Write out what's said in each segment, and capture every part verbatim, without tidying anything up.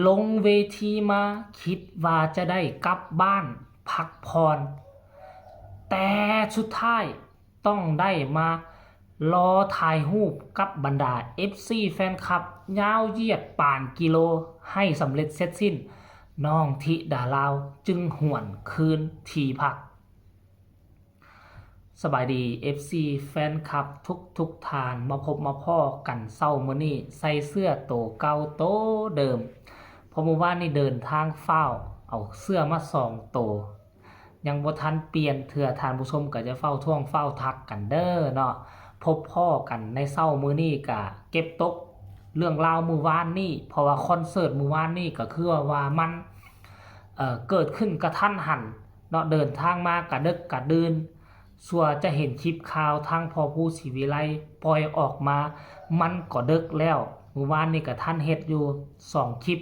ลงเวทีมาคิดว่าจะได้กลับบ้านพักผ่อน แต่สุดท้ายต้องได้มารอถ่ายรูปกับบรรดา เอฟซี แฟนคลับ ยาวเหยียดปานกิโล ให้สำเร็จเสร็จสิ้น น้องธิดาลาวจึงหวนคืนที่พัก สบายดี เอฟซี แฟนคลับทุกทุกท่าน มาพบมาพ้อกันเช้ามื้อนี้ ใส่เสื้อโตเก่าโตเดิม เพราะมื้อวานนี้เดินทางฟ้าว เอาเสื้อมาสองโต ยังบ่ทันเปลี่ยนเทื่อ ท่านผู้ชมก็จะฟ้าวทวงฟ้าวทักกันเด้อเนาะ พบพ้อกันในเช้ามื้อนี้ก็เก็บตกเรื่องราวมื้อวานนี้ เพราะว่าคอนเสิร์ตมื้อวานนี้ก็คือว่ามัน เอ่อ เกิดขึ้นกะทันหันเนาะ เดินทางมากะดึกกะดื่น สั่วจะเห็นคลิปข่าวทางพ่อภูศรีวิไลปล่อยออกมา มันก็ดึกแล้ว มื้อวานนี้กะทันเฮ็ดอยู่สองคลิป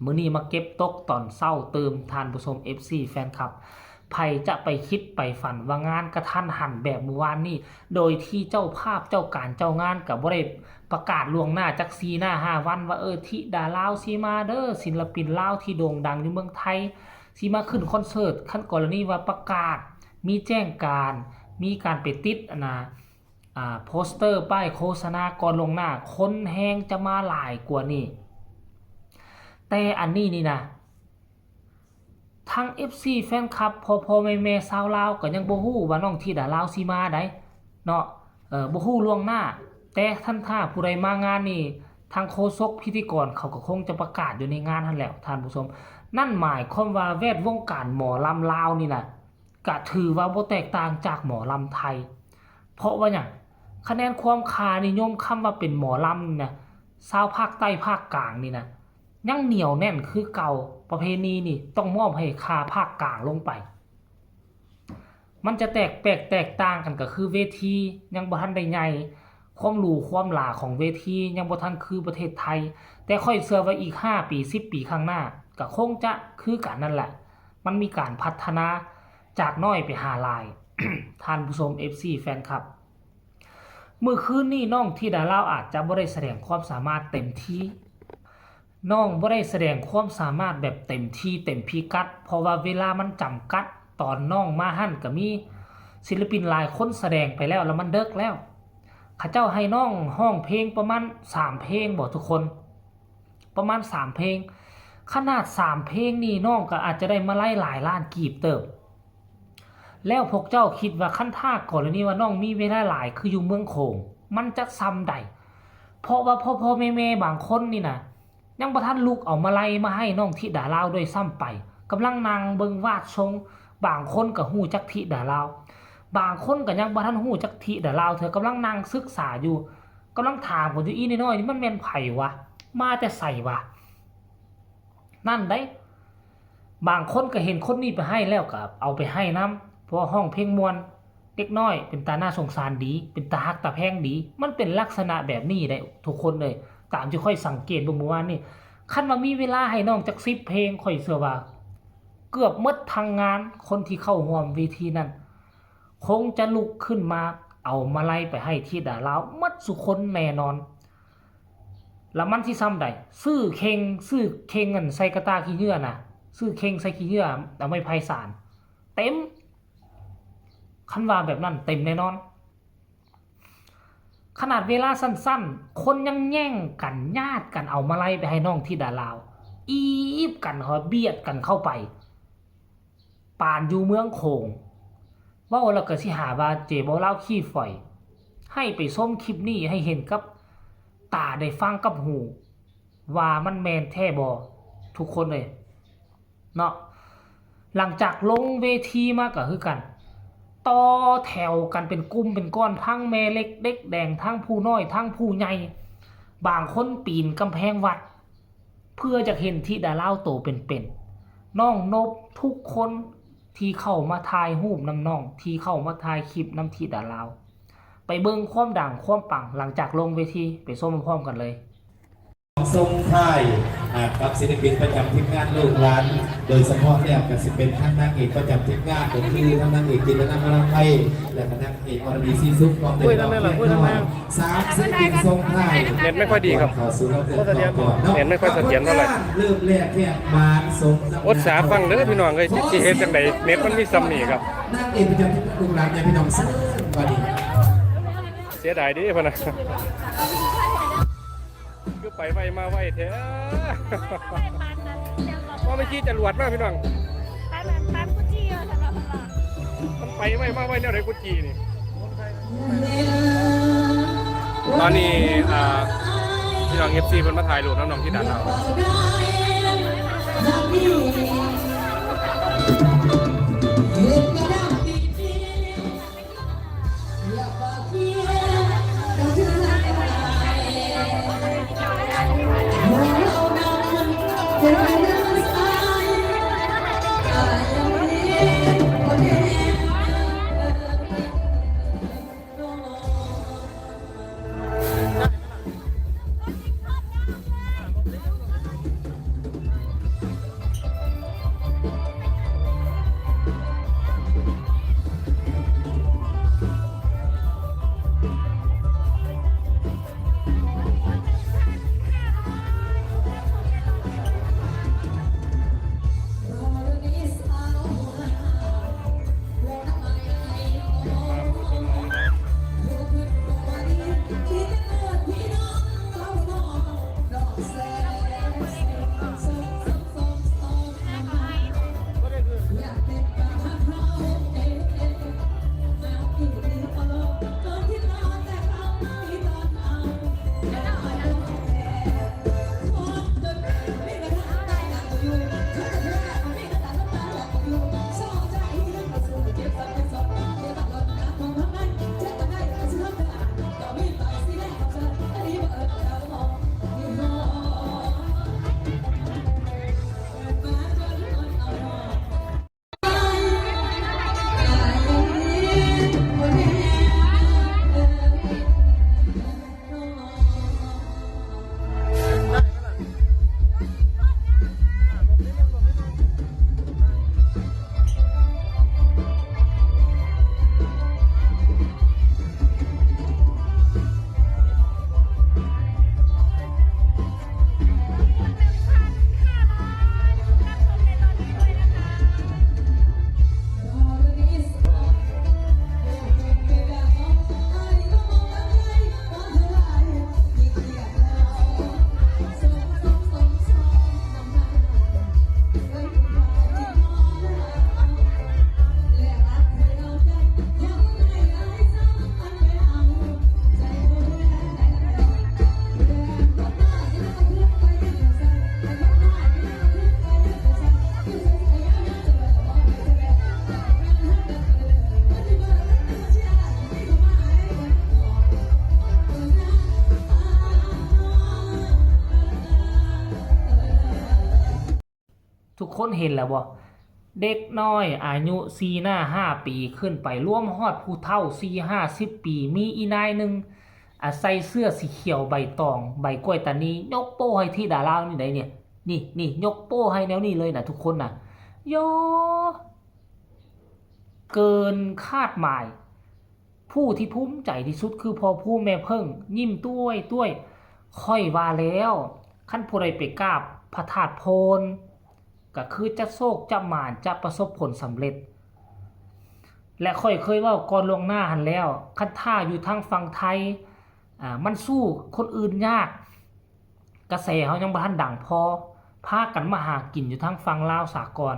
มื้อนี้มาเก็บตกตอนเช้าตื่น ท่านผู้ชม เอฟซี แฟนคลับ ไผจะไปคิดไปฝันว่างานกะทันหันแบบมื้อวานนี้ โดยที่เจ้าภาพเจ้าการเจ้างานก็บ่ได้ประกาศล่วงหน้าจักสี่หน้าห้าวันว่า เออ ธิดาลาวสิมาเด้อ ศิลปินลาวที่โด่งดังอยู่เมืองไทยสิมาขึ้นคอนเสิร์ต คันกรณีว่าประกาศ มีแจ้งการ มีการไปติดอันน่ะ อ่า โปสเตอร์ป้ายโฆษณาก่อนล่วงหน้า คนแฮงจะมาหลายกว่านี้ แต่อันนี้นี่นะ ทั้ง เอฟซี แฟนคลับ พ่อพ่อแม่แม่ชาวลาวก็ยังบ่ฮู้ว่าน้องธิดาลาวสิมาใดเนาะ เออ บ่ฮู้ล่วงหน้า แต่ทันถ้าผู้ใดมางานนี่ ทางโฆษกพิธีกรเขาก็คงจะประกาศอยู่ในงานหั้นแหล้ว ท่านผู้ชม นั่นหมายความว่าแวดวงการหมอลำลาวนี่นะ ก็ถือว่าบ่แตกต่างจากหมอลำไทย เพราะว่าหยัง คะแนนความค่านิยมคำว่าเป็นหมอลำนี่นะ ชาวภาคใต้ภาคกลางนี่นะ ยังเหนียวแน่นคือเก่า ประเพณีนี่ต้องมอบให้ค่าภาคกลางลงไป มันจะแตกแปลกแตกต่างกันก็คือเวทียังบ่ทันได้ใหญ่ ความหรูความหราของเวทียังบ่ทันคือประเทศไทย แต่ข้อยเชื่อว่าอีกห้าปี สิบปีข้างหน้า ก็คงจะคือกันนั่นแหละ มันมีการพัฒนาจากน้อยไปหาหลาย ท่านผู้ชม เอฟซี แฟนคลับ มื้อคืนนี้น้องธิดาลาวอาจจะบ่ได้แสดงความสามารถเต็มที่ น้องบ่ได้แสดงความสามารถแบบเต็มที่เต็มพิกัด เพราะว่าเวลามันจำกัด ตอนน้องมาหั้นก็มีศิลปินหลายคนแสดงไปแล้ว แล้วมันดึกแล้ว เขาเจ้าให้น้องร้องเพลงประมาณสามเพลงบ่ทุกคน ประมาณสามเพลง ขนาดสามเพลงนี่น้องก็อาจจะได้มาลัยหลายล้านกีบเติบ แล้วพวกเจ้าคิดว่าคันถ้ากรณีว่าน้องมีเวลาหลายคืออยู่เมืองโขง มันจะส่ำใด เพราะว่าพ่อพ่อแม่แม่บางคนนี่นะ ยังบ่ทันลุกเอามาลัยมาให้น้องธิดาลาวด้วยซ้ำไป กำลังนั่งเบิ่งวาดทรง บางคนก็ฮู้จักธิดาลาว บางคนก็ยังบ่ทันฮู้จักธิดาลาวเทื่อ กำลังนั่งศึกษาอยู่ กำลังถามกันอยู่ อีน้อยๆนี่มันแม่นไผวะ มาแต่ไสวะ นั่นได้ บางคนก็เห็นคนนี้ไปให้แล้วก็เอาไปให้นำ เพราะว่าร้องเพลงม่วน เด็กน้อยเป็นตาน่าสงสารดี เป็นตาฮักตาแพงดี มันเป็นลักษณะแบบนี้ได้ทุกคนเลย ตามที่ข้อยสังเกตเบิ่งเมื่อวานนี่ คันว่ามีเวลาให้น้องจักสิบเพลง ข้อยเชื่อว่า เกือบหมดทั้งงาน คนที่เข้าร่วมเวทีนั้น คงจะลุกขึ้นมาเอามาลัยไปให้ธิดาลาวหมดสุคนแน่นอน แล้วมันสิส่ำใด ซื้อเข่ง ซื้อเข่งอันใส่กะต่าขี้เหยื่อน่ะ ซื้อเข่งใส่ขี้เหยื่อ เอาไม้ไผ่สาน เต็ม คันว่าแบบนั้นเต็มแน่นอน ขนาดเวลาสั้นๆ คนยังแย่งกัน ญาติกันเอามาลัยไปให้น้องธิดาลาว อีบกัน หอเบียดกันเข้าไป ปานอยู่เมืองโขง เว้าแล้วก็สิหาว่าเจบ่าวลาวขี้ฝอย ให้ไปชมคลิปนี้ให้เห็นกับตาได้ฟังกับหู ว่ามันแม่นแท้บ่ ทุกคนเลย เนาะ หลังจากลงเวทีมาก็คือกัน ต่อแถวกันเป็นกลุ่มเป็นก้อน ทั้งแม่เล็กเด็กแดง ทั้งผู้น้อย ทั้งผู้ใหญ่ บางคนปีนกำแพงวัด เพื่อจะเห็นธิดาลาวโตเป็นๆ น้องนบ ทุกคนที่เข้ามาถ่ายรูปนำน้อง ที่เข้ามาถ่ายคลิปนำธิดาลาว ไปเบิ่งความดังความปังหลังจากลงเวที ไปชมพร้อมๆกันเลย ส่งท้าย กับศิลปินประจำทีมงานลูกหลาน โดยเฉพาะแล้วก็สิเป็นทั้งนางเอกประจำทีมงาน ก็คือทั้งนางเอกจินตนา มาลัยไพ และก็นางเอกอรดี ศรีสุข พร้อมด้วย อุ้ย น้อง นั่นแหละ เพียง อุ้ย นั่นแหละ น้อย สามศิลปินส่งท้าย เน็ตไม่ค่อยดีครับ เข้าสู่ระบบ บ่เสถียร ก่อนเนาะ เน็ตไม่ค่อยเสถียรเท่าไหร่ เริ่มแรกแค่หมานสม อดสาฟังเด้อพี่น้องเอ้ย สิเฮ็ดจังใด เน็ตมันมีส่ำนี้ครับ นางเอกประจำทีมงานลูกหลานเนี่ยพี่น้อง ซึ่งก็ดี เสียดายเด้พ่อนะ คือไปไวมาไวแท้ ว่าไม่ขี้จรวดมากพี่น้อง ปานนั้น ปานกุจิเออสำหรับเรา มันไปไวมาไวแนวไหนกุจินี่ ตอนนี้ อ่า พี่น้อง เอฟซี เพิ่นมาถ่ายรูปน้องๆที่ด่านเราทุกคนเห็นแล้วบ่ เด็กน้อยอายุสี่หน้าห้าปีขึ้นไป รวมฮอดผู้เฒ่าสี่ห้าสิบปี มีอีนายหนึ่ง อ่ะ ใส่เสื้อสีเขียวใบตอง ใบกล้วยตานี ยกโป้ให้ธิดาลาวนี่ไดเนี่ย นี่ นี่ ยกโป้ให้แนวนี้เลยนะทุกคนนะ โย เกินคาดหมาย ผู้ที่ภูมิใจที่สุดคือพ่อภูมิแม่เพิ่ง ยิ้มต้วยต้วย ข้อยว่าแล้ว คันผู้ใดไปกราบพระธาตุโพน ก็คือจะโชคจะหมาน จะประสบผลสำเร็จ และข้อยเคยเว้าก่อนล่วงหน้าหั้นแล้ว คันถ้าอยู่ทางฝั่งไทย อ่า มันสู้คนอื่นยาก กระแสเฮายังบ่ทันดังพอ พากันมาหากินอยู่ทางฝั่งลาวสากล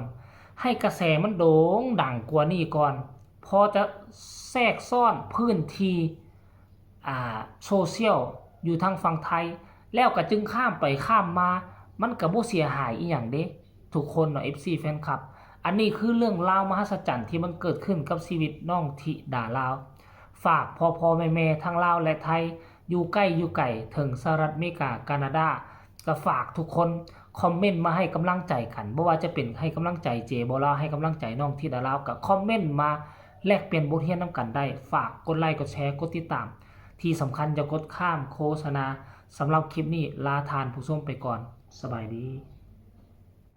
ให้กระแสมันโด่งดังกว่านี้ก่อน พอจะแทรกซ้อนพื้นที่ อ่า โซเชียลอยู่ทางฝั่งไทย แล้วก็จึงข้ามไปข้ามมา มันก็บ่เสียหายอีหยังเด้ ทุกคนเนาะ เอฟซี แฟนคลับ อันนี้คือเรื่องราวมหัศจรรย์ที่มันเกิดขึ้นกับชีวิตน้องธิดาลาว ฝากพ่อๆแม่ๆทั้งลาวและไทย อยู่ใกล้อยู่ไกล ถึงสหรัฐอเมริกา แคนาดา ก็ฝากทุกคนคอมเมนต์มาให้กำลังใจกัน บ่ว่าจะเป็นให้กำลังใจเจบ่ลาว ให้กำลังใจน้องธิดาลาว ก็คอมเมนต์มาแลกเปลี่ยนบทเรียนนำกันได้ ฝากกดไลค์ กดแชร์ กดติดตาม ที่สำคัญอย่ากดข้ามโฆษณา สำหรับคลิปนี้ลาท่านผู้ชมไปก่อน สบายดี